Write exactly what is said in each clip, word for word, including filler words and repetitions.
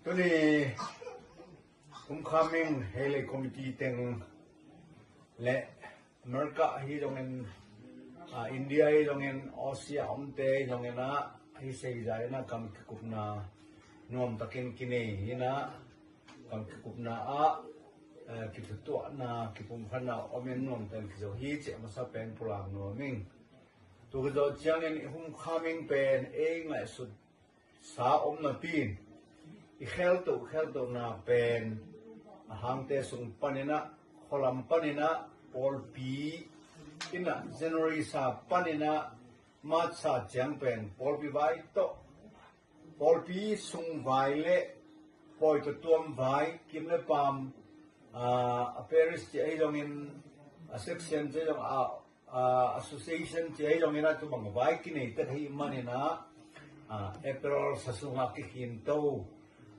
Tuni Humkhaming Heilei Committee teng le America ahi zongin, ah, India ahi zongin, Aussie a omte ahi zongin ah, hi seizai na kam kikupna nuamtakin kinei hi na, kam kikupna ah, eh, kithutuahna, kipumkhatna omin nuamtakin kizo hi cih masa pen pulak nuaming. Tu kizo ciangin i Humkhaming pen ei ngaihsut sa om napi in, i kheltoh kheltohna pen a hangte sung panin ah, khualam panin ah, pawlpi in ah, January sa panin ah March sa ciang pen pawlpi vai tawh, pawlpi sung vai le pawi tawh tuam vai, kim le paam, ah, a parish ci ahi zongin, a section ci ahi zong, a, a association ci ahi zongin ah, tu bang vai kinei tek ahih manin ah, ah, April sa sungah kikhinto,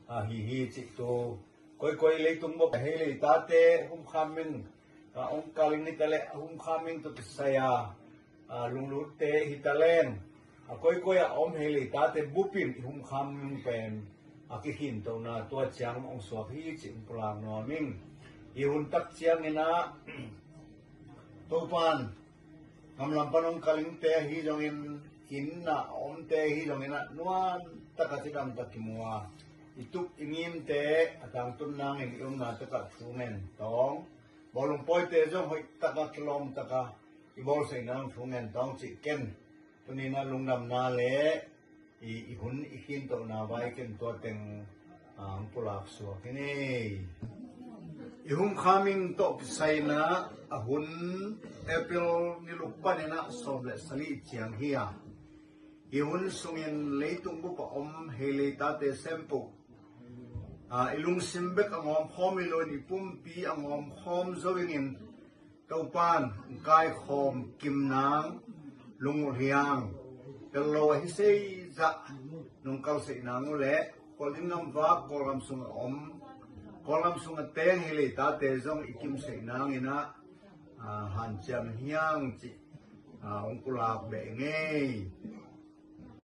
ah, hi hi cih tu. Koikoi leitung bup a Heilei tate Humkhaming, ah, ong kaling hi ta leh, Humkhaming tawh kisai a, ah, lunglutte hi ta leng, a koikoi a om Heilei tate bup in i Humkhaming pen a kikhintona tua ciang ong suak hi cih ong pulak nuaming. I hun tak ciangin ah Topan, gamlam pan ong kalingte ahi zongin, inn ah a omte ahi zongin ah, nuam taka cidam tak kimu a, i tup i ngimte a tangtun nangin i omna takah thu ngen tawng, bawlung pawite zong hoih taka kilawm taka i bawlsaih nang thu ngen tawng cih ken tuni in ah lungdamna le i, i hun i khintohna vai ken tua teng, ah, ang pulak suak hi ni. I Humkhaming tawh kisai na a hun April ni luk panin ah sawm le sali ciang hi a, i hun sungin leitung bup a om Heilei tate sempuh, ah, i lungsim bek a ngawm khawm hi loin, i pumpi a ngawm khawm zo ingin, Topan kaikhawm kim nang, lungulh hi ang. Pel lo ahi seizah nong kalsaih nang uh leh, Kawlgam vak Kawlgam sung a om, Kawlgam sung a teng Heilei tate zong i kimsaih nangin ah, ah, hanciam hi ang cih, ah, ong pulak beh ngei.